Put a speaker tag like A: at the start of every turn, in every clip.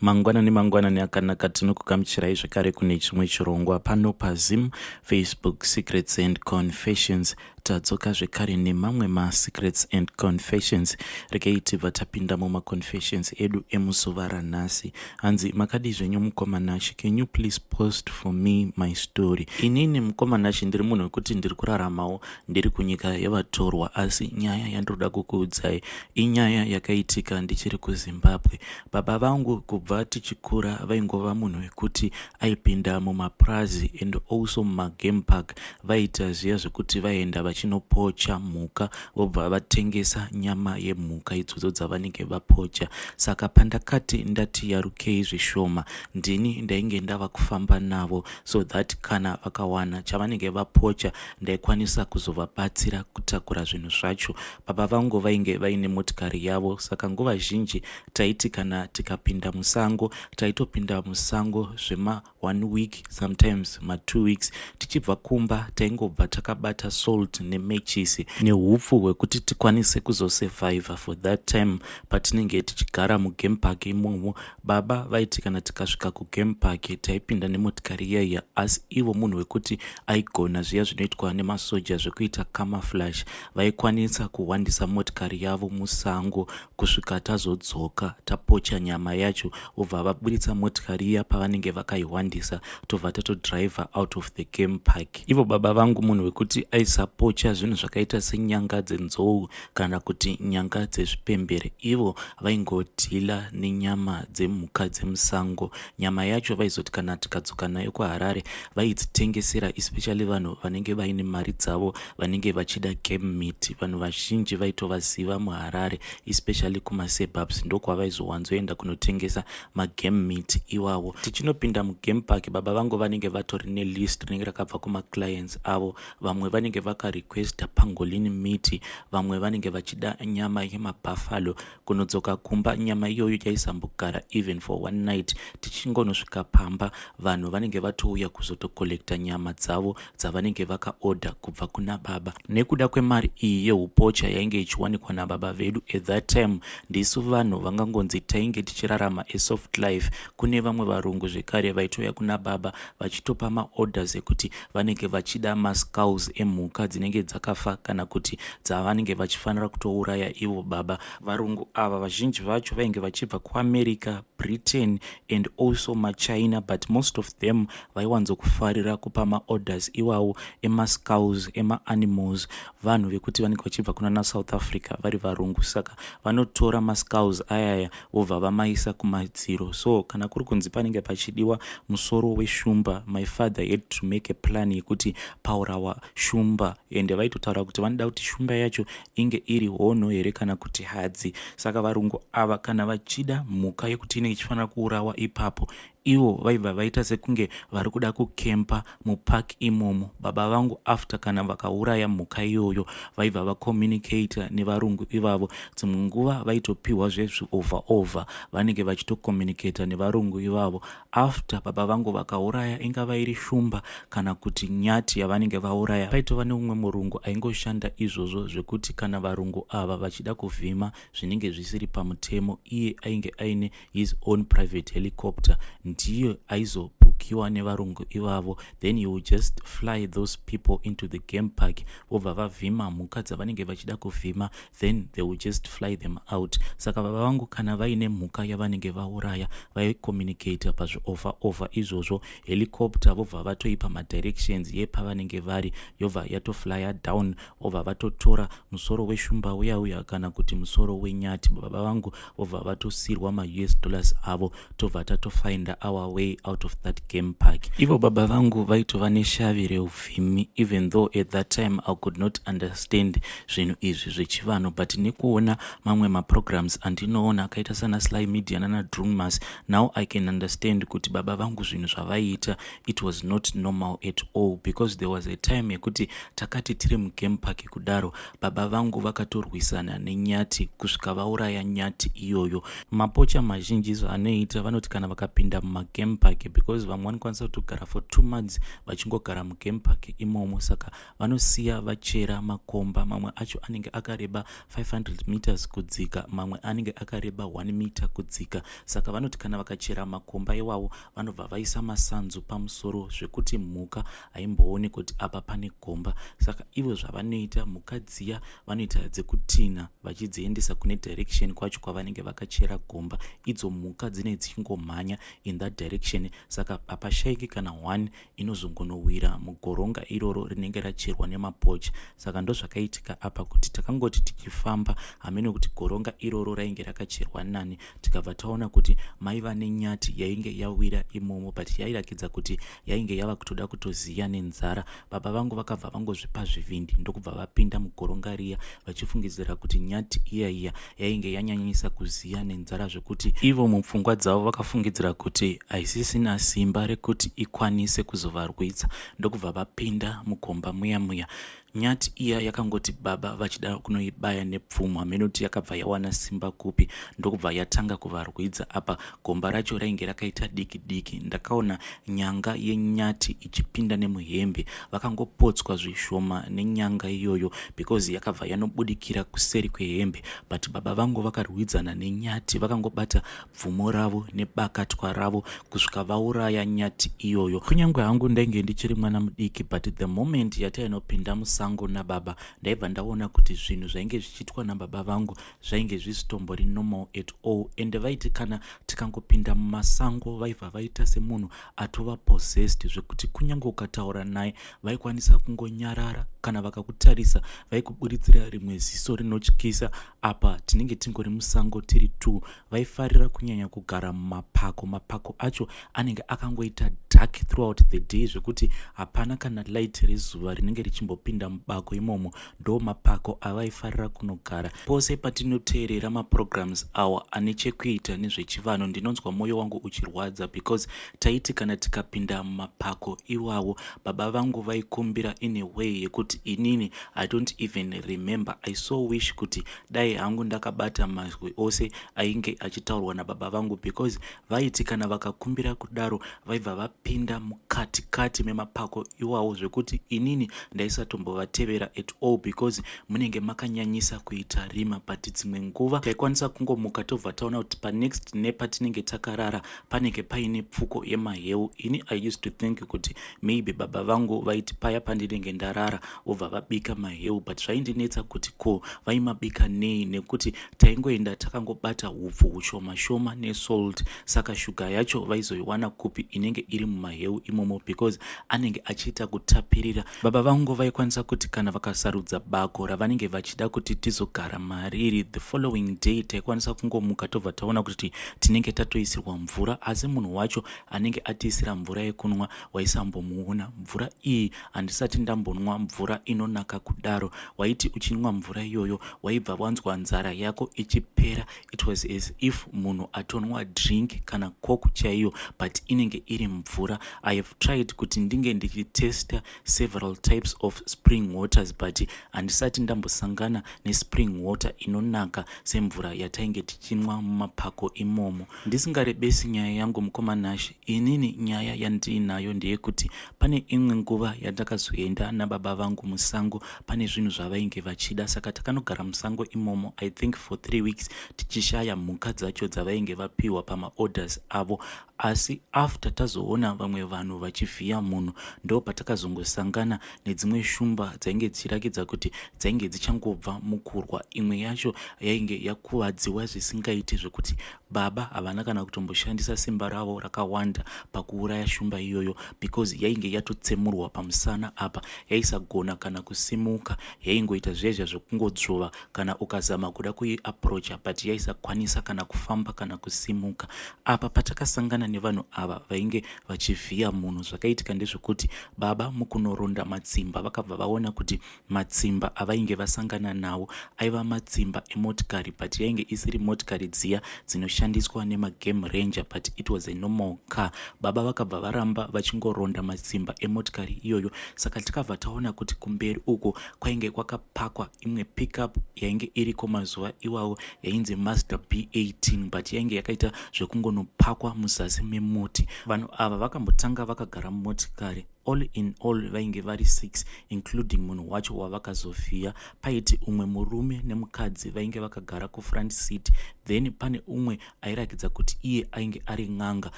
A: Mangwanani mangwanani akanaka, tinokugamuchirai zvekare kune chimwe chirongwa pano paZim Facebook Secrets and Confessions. Tadzoka zvekare nemamwe masecrets and confessions. Regei tibva tapinda mumaconfessions edu emuzuva ranhasi. Hanzi, "Makadii zvenyu mukoma Nashi? Can you please post for me my story? Inini mukoma Nashi, ndiri munhu wekuti ndiri kuraramawo ndiri kunyika yevatorwa, asi nyaya yandiroda kukuudzai inyaya yakaitika ndichiri kuZimbabwe. Baba vangu kubva tichikura vaingova munhu wekuti aipinda mumapurazi and also mumagame park. Vaita zviya zvekuti vaenda vachinopocha mhuka, vobva vatengesa nyama yemhuka idzodzo dzavanenge vapocha. Saka pandakati ndati yarukei zvishoma, ndini ndainge ndava kufamba navo so that kana vakawana chavanenge vapocha, ndaikwanisa kuzovabatsira kutakura zvinhu zvacho. Baba vangu vainge vaine motikari yavo, saka nguva zhinji taiti kana tikapinda musango, taitopinda musango zvema 1 week, sometimes ma2 weeks. Tichibva kumba taingobva takabata salt nemechisi neupfu hwekuti tikwanise kuzosurviva for that time patinenge tichigara mugame park imomo. Baba vaiti kana tikasvika kugame park, taipinda nemotikari iyaiya, asi ivo munhu wekuti aigona zviya zvinoitwa nemasoja zvekuita camouflage, vaikwanisa kuhwandisa motikari yavo musango kusvika tazodzoka tapocha nyama yacho. Vobva vaburitsa motikari iya pavanenge vakaihwandisa, tobva tatodriver out of the game park. Ivo baba vangu munhu wekuti aisapocha zvinhu zvakaita senyanga dzenzou kana kuti nyanga dzezvipembere. Ivo vaingodhila nenyama dzemhuka dzemusango. Nyama yacho vaizoti kana tikadzoka nayo kuHarare, vaidzitengesera especially vanhu vanenge vaine mari dzavo, vanenge vachida game meat. Vanhu vazhinji vaitovaziva muHarare, especially kumasuburbs, ndokwavaizowanzoenda kunotengesa magame meat iwawo. Tichinopinda mugame park, baba vangu vanenge vatori nelist rinenge rakabva kumaclients avo. Vamwe vanenge vakarequesta pangolin meat, vamwe vanenge vachida nyama yemabuffalo. Kunodzoka kumba, nyama iyoyo yaisambogara even for one night. Tichingonosvika pamba, vanhu vanenge vatouya kuzotocollecta nyama dzavo dzavanenge vakaodha kubva kuna baba. Nekuda kwemari iyi yeupocha yainge ichiwanikwa nababa vedu at that time, ndisu vanhu vangangonzi tainge tichirarama asoft life. Kune vamwe varungu zvekare vaitouya kuna baba vachitopa maorders ekuti vanenge vachida maskulls emhuka dzinenge dzakafa kana kuti dzavanenge vachifanira kutouraya ivo baba. Varungu ava vazhinji vacho vainge vachibva kuAmerica, Britain and also maChina, but most of them vaiwanzokufarira kupa maorders iwawo emaskulls emaanimals vanhu vekuti vanenge vachibva kuna naSouth Africa vari varungu. Saka vanotora maskulls ayaya, vobva vamaisa kumadziro. So kana kuri kunzi panenge pachidiwa musoro weshumba, my father had to make a plan yekuti paurawa shumba, ende vaitotaura kuti vanoda kuti shumba yacho inge iri hono here kana kuti hadzi. Saka varungu ava kana vachida mhuka yekuti inenge ichifanira kuurawa ipapo, ivo vaibva vaita sekunge vari kuda kukempa mupark imomo. Baba vangu after kana vakauraya mhuka iyoyo, vaibva vacommunicata nevarungu ivavo. Dzimwe nguva vaitopiwa zvezviover over, vanenge vachitocommunicata nevarungu ivavo. After baba vangu vakauraya, ingava iri shumba kana kuti nyati yavanenge vauraya, paitova neumwe murungu aingoshanda izvozvo zvekuti kana varungu ava vachida kuvhima zvinenge zvisiri pamutemo, iye ainge aine his own private helicopter, ndiyo aizobhukiwa nevarungu ivavo. Then you will just fly those people into the game park, vobva vavhima mhuka dzavanenge vachida kuvhima, then they will just fly them out. Saka baba vangu kana vaine mhuka yavanenge vauraya, vaicommunicata pazviover over izvozvo, helicopter vobva vatoipa madirections yepavanenge vari, yobva yatoflya down, vobva vatotora musoro weshumba uya uya kana kuti musoro wenyati. Baba vangu vobva vatosirwa maUS dollars avo, tobva tatofinda our way out of that game park. Ivo baba vangu vaitova neshavi reuvhimi, even though at that time I could not understand zvinhu izvi zvechivanhu, but nekuona mamwe maprograms andinoona akaita sana Sly Media nana Drewmas, now I can understand kuti baba vangu zvinhu zvavaiita, it was not normal at all, because there was a time yekuti takati tiri mugame park kudaro, baba vangu vakatorwisana nenyati kusvika vauraya nyati iyoyo. Mapocha mazhinji zvaanoita, vanoti kana vakapinda mumagame park, because vamwe Vamwe vanokwanisa kutogara for 2 months vachingogara mugame park imomo. Saka vanosiya vachera makomba, mamwe acho anenge akareba 500 meters kudzika, mamwe anenge akareba 1 meter kudzika. Saka vanoti kana vakachera makomba iwawo, vanobva vaisa masanzu pamusoro zvekuti mhuka haimbooni kuti apa pane gomba. Saka ivo zvavanoita, mhuka dziya vanoita dzekutinha vachidziendesa kune direction kwacho kwavanenge vakachera gomba. Idzo mhuka dzinenge dzichingomhanya in that direction, saka hapashayiki kana one inozongonowira mugoronga iroro rinenge racherwa nemapoacher. Saka ndozvakaitika apa, kuti takangoti tichifamba, hamene kuti goronga iroro rainge rakacherwa nani, tikabva taona kuti maiva nenyati yainge yawira imomo, but yairakidza kuti yainge yava kutoda kutoziya nenzara. Baba vangu vakabva vangozvipa zvivindi, ndokubva vapinda mugoronga riya, vachifungidzira kuti nyati iya iya yainge yanyanyisa kuziya nenzara, zvekuti ivo mupfungwa dzavo vakafungidzira kuti haisisina simba rekuti ikwanise kuzovarwidza, ndokubva vapinda mugomba muya muya. Nyati iya yakangoti baba vachida kunoibaya nepfumo, hamene kuti yakabva yawana simba kupi, ndokubva yatanga kuvarwidza. Apa gomba racho rainge rakaita diki diki. Ndakaona nyanga yenyati ichipinda nemuhembe. Vakangopotswa zvishoma nenyanga iyoyo because yakabva yanobudikira kuseri kwehembe, but baba vangu vakarwidzana nenyati, vakangobata bvumo ravo nebakatwa ravo kusvika vauraya nyati iyoyo. Kunyange hangu ndainge ndichiri mwana mudiki, but the moment yatainopinda musango nababa, ndaibva ndaona kuti zvinhu zvainge zvichiitwa nababa vangu zvainge zvisitombori normal at all. And vaiti kana tikangopinda mumasango, vaibva vaita semunhu atova possessed, zvekuti kunyange ukataura naye vaikwanisa kungonyarara. Kana vakakutarisa, vaikuburitsira rimwe ziso rinotyisa. Apa tinenge tingori musango tiri two. Vaifarira kunyanya kugara mumapako. Mapako acho anenge akangoita dark throughout the day, zvekuti hapana kana light rezuva rinenge richimbopinda mubako imomo. Ndo mapako avaifarira kunogara. Pose patinoteerera maprograms awa ane chekuita nezvechivanhu, ndinonzwa mwoyo wangu uchirwadza, because taiti kana tikapinda mumapako iwawo, baba vangu vaikumbira in a way yekuti inini I don't even remember. I so wish kuti dai hangu ndakabata mazwi ose ainge achitaurwa nababa vangu, because vaiti kana vakakumbira kudaro, vaibva vapinda mukatikati memapako iwawo, zvekuti inini ndaisatombovatevera at all because munenge makanyanyisa kuita rima. But dzimwe nguva taikwanisa kungomuka, tobva taona kuti panext nepatinenge takarara panenge paine pfuko yemaheu. Ini I used to think kuti maybe baba vangu vaiti paya pandinenge ndarara vobva vabika maheu, but zvaindinetsa kuti ko vaimabika nei, nekuti taingoenda takangobata hupfu hushoma shoma nesalt. Saka shuga yacho vaizoiwana kupi inenge iri mumaheu imomo? Because anenge achiita kutapirira. Baba vangu vaikwanisa kuti kana vakasarudza bako ravanenge vachida kuti tizogara mariri, the following day taikwanisa kungomuka, tobva taona kuti tinenge tatoisirwa mvura, asi munhu wacho anenge atiisira mvura yekunwa waisambomuona. Mvura iyi, handisati ndambonwa mvura inonaka kudaro. Waiti uchinwa mvura iyoyo, waibva wanzwa nzara yako ichipera. It was as if munhu atonwa drink kana Coke chaiyo, but inenge iri mvura. I have tried kuti ndinge ndichitesta several types of spring waters, but handisati ndambosangana nespring water inonaka semvura yatainge tichinwa mumapako imomo. Ndisingarebesi nyaya yangu, mukoma Nash, inini nyaya yandiinayo ndeyekuti pane imwe nguva yandakazoenda nababa vangu musango. Pane zvinhu zvavainge vachida, saka takanogara musango imomo, I think for 3 weeks, tichishaya mhuka dzacho dzavainge vapiwa pamaorders avo. Asi after tazoona vamwe vanhu vachivhiya munhu, ndo patakazongosangana nedzimwe shumba dzainge dzichirakidza kuti dzainge dzichangobva mukurwa. Imwe yacho yainge yakuvadziwa zvisingaiti, zvekuti baba havana kana kutomboshandisa simba ravo rakawanda pakuuraya shumba iyoyo, because yainge yatotsemurwa pamusana. Apa yaisagona kana kusimuka, yaingoita zvezva zvekungodzvova kana ukazama kuda kuiapproacha, but yaisakwanisa kana kufamba kana kusimuka. Apa patakasangana nevanhu ava vainge vachivhiya munhu, zvakaitika ndezvekuti baba mukunoronda matsimba vakabva vaona kuti matsimba avainge vasangana nawo aiva matsimba emotikari, but yainge isiri motikari dziya dzinoshandiswa. yaishandiswa nemagame ranger, but it was a normal car. Baba vakabva varamba vachingoronda matsimba emotikari iyoyo. Saka tikabva taona kuti kumberi uko kwainge kwakapakwa imwe pickup yainge iriko mazuva iwawo, yainzi Mazda B18, but yainge yakaita zvekungonopakwa muzasi memuti. Vanhu ava vakambotanga vakagara mumotikari. All in all vainge vari 6, including munhu wacho wavakazovhiya. Paiti umwe murume nemukadzi vainge vakagara kufront seat, then pane umwe airakidza kuti iye ainge ari n'anga,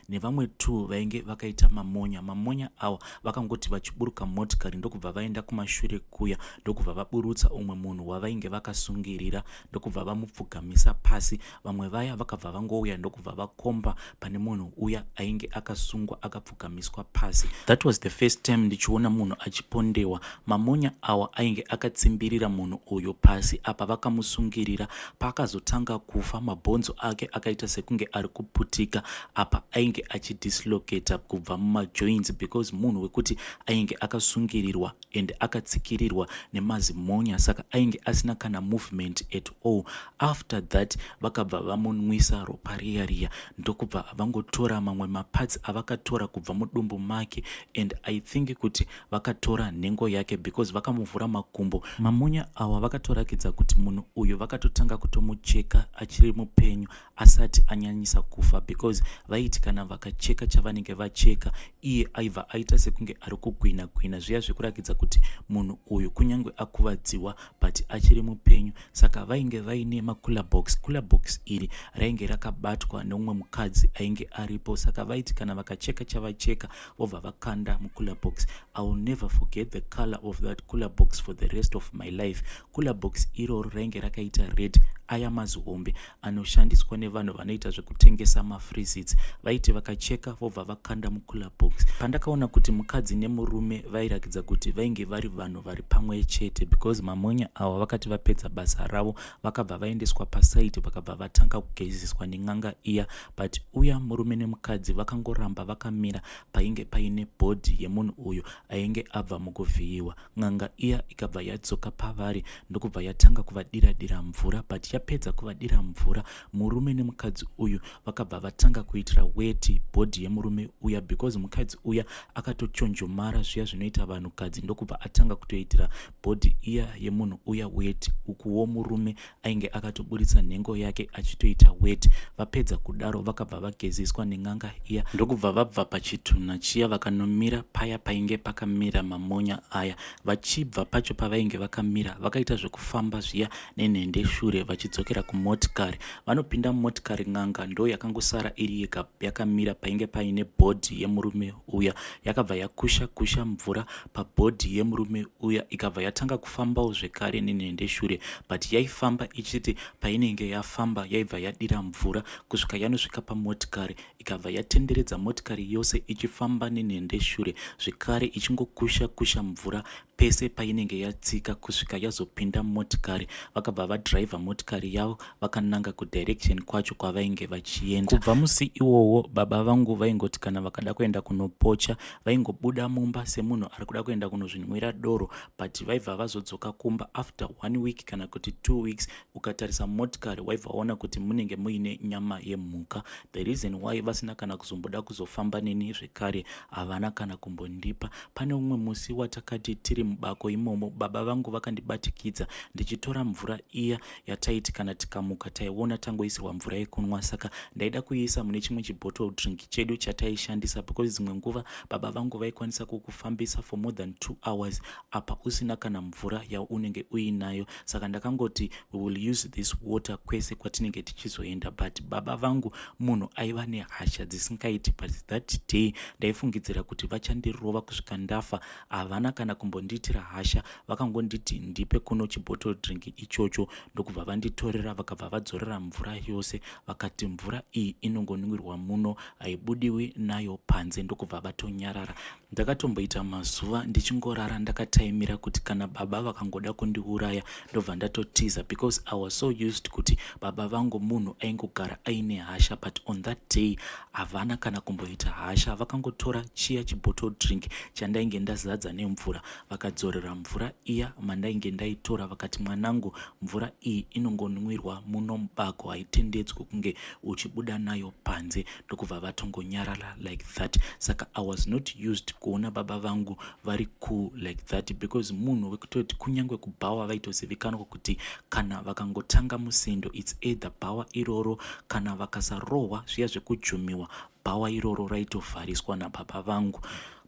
A: nevamwe 2 vainge vakaita mamonya. Mamonya awa vakangoti vachiburuka motikari, ndokubva vaenda kumashure kuya, ndokubva vaburutsa umwe munhu wavainge vakasungirira, ndokubva vamupfugamisa pasi. Vamwe vaya vakabva vangouya, ndokubva vakomba pane munhu uya ainge akasungwa akapfugamiswa pasi. That was the first time ndichiona munhu achipondewa. Mamonya awa ainge akatsimbirira munhu uyu pasi apa vakamusungirira. Paakazotanga kufa, mabhonzo ake akaita sekunge ari kuputika. Apa ainge achidislocata kubva mumajoints, because munhu wekuti ainge akasungirirwa and akatsikirirwa nemazimonya, saka ainge asina kana movement at all. After that vakabva vamunwisa ropa riya riya, ndokubva vangotora mamwe maparts avakatora kubva mudumbu make, and I think kuti vakatora nhengo yake, because vakamuvhura makumbo. Mamonya awa vakatorakidza kuti munhu uyu vakatotanga kutomucheka achiri mupenyu, asati anyanyisa kufa, because vaiti kana vakacheka chavanenge vacheka, iye aibva aita sekunge ari kugwina gwina zviya zvekurakidza kuti munhu uyu kunyange akuvadziwa, but achiri mupenyu. Saka vainge vaine macooler box. Cooler box iri rainge rakabatwa neumwe mukadzi ainge aripo. Saka vaiti kana vakacheka chavacheka, vobva vakanda mucooler box. I will never forget the color of that cooler box for the rest of my life. Cooler box iroro rainge rakaita red, aya mazihombe anoshandiswa nevanhu vanoita zvekutengesa mafreezits. Vaiti vakacheka, vobva vakanda mucooler box. Pandakaona kuti mukadzi nemurume vairakidza kuti vainge vari vanhu vari pamwe chete, because mamonya ava vakati vapedza basa ravo, vakabva vaendeswa pasaidi, vakabva vatanga kugeziswa nen'anga iya. But uya murume nemukadzi vakangoramba vakamira painge paine body yemunhu uyu ainge abva mukuvhiyiwa. N'anga iya ikabva yadzoka pavari, ndokubva yatanga kuvadira dira mvura. But yapedza kuvadira mvura, murume nemukadzi uyu vakabva vatanga kuitira weti body yemurume uya, because mukadzi uya akatochonjomara zviya zvinoita vanhukadzi, ndokubva atanga kutoitira body iya yemunhu uya weti. Ukuwo murume ainge akatoburitsa nhengo yake achitoita weti. Vapedza kudaro, vakabva vageziswa nen'anga iya, ndokubva vabva pachitunha chiya, vakanomira paya painge pakamira mamonya aya. Vachibva pacho pavainge vakamira, vakaita zvekufamba zviya nenhendeshure vachidzokera kumotikari. Vanopinda mumotikari, n'anga ndo yakangosara iri yega yakamira painge paine body yemurume uya. Yakabva yakusha kusha mvura pabody yemurume uya, ikabva yatanga kufambawo zvekare nenhendeshure, but yaifamba ichiti painenge yafamba, yaibva yadira mvura kusvika yanosvika pamotikari. Ikabva yatenderedza motikari yose ichifamba nenhendeshure zvekare, ichingokusha kusha mvura pese painenge yatsika, kusvika yazopinda motikari. Vakabva vadhiraivha motikari yavo, vakananga kudirection kwacho kwavainge vachienda. Kubva musi iwowo, baba vangu vaingoti kana vakada kuenda kunopocha, vaingobuda mumba semunhu ari kuda kuenda kunozvinwira doro, but vaibva vazodzoka kumba after one week kana kuti 2 weeks. Ukatarisa motikari, waibva waona kuti munenge muine nyama yemhuka. The reason why vasina kana kuzomboda kuzofamba neni zvekare, havana kana kumbondipa. Pane umwe musi watakati tiri mubako imomo, baba vangu vakandibatikidza ndichitora mvura iya yataiti kana tikamuka taiona tangoisirwa mvura yekunwa. Saka ndaida kuiisa mune chimwe chibottle drink chedu chataishandisa, because dzimwe nguva baba vangu vaikwanisa kukufambisa for more than 2 hours apa usina kana mvura yaunenge uinayo. Saka ndakangoti we will use this water kwese kwatinenge tichizoenda. But baba vangu munhu aiva nehasha dzisingaiti, but that day ndaifungidzira kuti vachandirova kusvika ndafa. Havana kana kumbondiitira hasha. Vakangonditi ndipe kuno chibottle drink ichocho, ndokubva vanditorera. Vakabva vadzorera mvura yose, vakati mvura iyi inongonwirwa muno, haibudiwi nayo panze, ndokubva vatonyarara. Ndakatomboita mazuva ndichingorara ndakataimira kuti kana baba vakangoda kundiuraya ndobva ndatotiza because I was so used kuti baba vangu munhu aingogara aine hasha, but on that day havana kana kumboita hasha. Vakangotora chiya chibottle drink chandainge ndazadza nemvura, vakadzorera mvura iya mandainge ndaitora, vakati, "Mwanangu, mvura iyi inongonwirwa muno mubako, haitendedzwi kunge uchibuda nayo panze." Ndokubva vatongonyarara like that. Saka I was not used kuona baba vangu vari cool like that, because munhu wekutoti kunyange kubhawa vaitozivikanwa kuti kana vakangotanga musindo, it's either bhawa iroro kana vakasarohwa zviya zvekujumiwa, bhawa iroro raitovhariswa nababa vangu.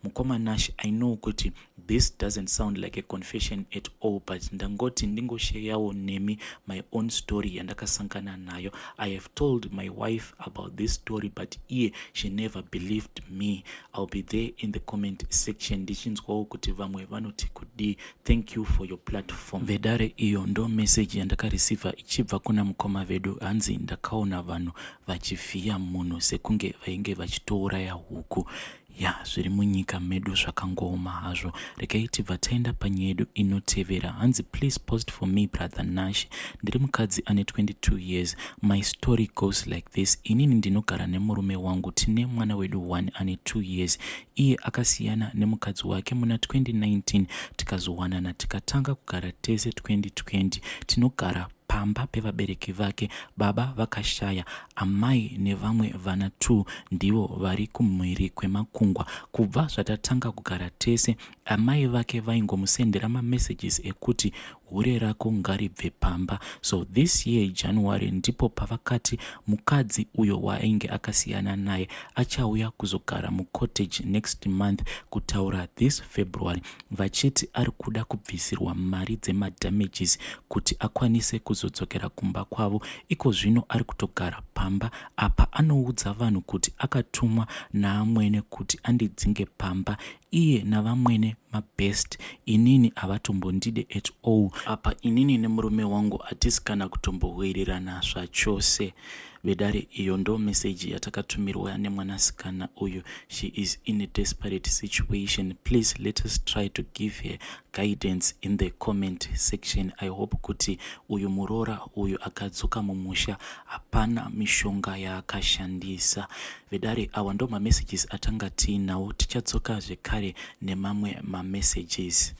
A: Mukoma Nash, I know kuti this doesn't sound like a confession at all, but ndangoti ndingosharewo nemi my own story yandakasangana nayo. I have told my wife about this story, but iye she never believed me. I'll be there in the comment section ndichinzwawo kuti vamwe vanoti kudii. Thank you for your platform. Vedare, iyo ndo message yandakareceiva ichibva kuna mukoma vedu. Hanzi, "Ndakaona vanhu vachivhiya munhu sekunge vainge vachitouraya huku." Ya, zviri munyika medu zvakangooma hazvo. Regai tibva taenda panyaya yedu inotevera. Hanzi, "Please post for me, Brother Nash. Ndiri mukadzi ane 22 years. My story goes like this. Inini ndinogara nemurume wangu, tine mwana wedu 1 ane 2 years. Iye akasiyana nemukadzi wake muna 2019, tikazowanana tikatanga kugara tese 2020. Tinogara pamba pevabereki vake. Baba vakashaya, amai nevamwe vana 2 ndivo vari kumhiri kwemakungwa. Kubva zvatatanga kugara tese, amai vake vaingomusendera mamessages ekuti hure rako ngaribve pamba. So this year January ndipo pavakati mukadzi uyo waainge akasiyana naye achauya kuzogara mucottage next month, kutaura this February, vachiti ari kuda kubvisirwa mari dzemadamages kuti akwanise kuzodzokera kumba kwavo. Iko zvino ari kutogara pamba apa. Anoudza vanhu kuti akatumwa naamwene kuti andidzinge pamba. Iye navamwene mabest, inini havatombondide at all. Apa inini nemurume wangu hatisi kana kutombowirirana zvachose." Vedare, iyo ndo meseji yatakatumirwa nemwanasikana uyu. She is in a desperate situation. Please let us try to give her guidance in the comment section. I hope kuti uyu muroora uyu akadzoka mumusha hapana mishonga yaakashandisa. Vedare, awa ndo mamessages atanga tiinawo. Tichadzoka zvekare nemamwe mamessages.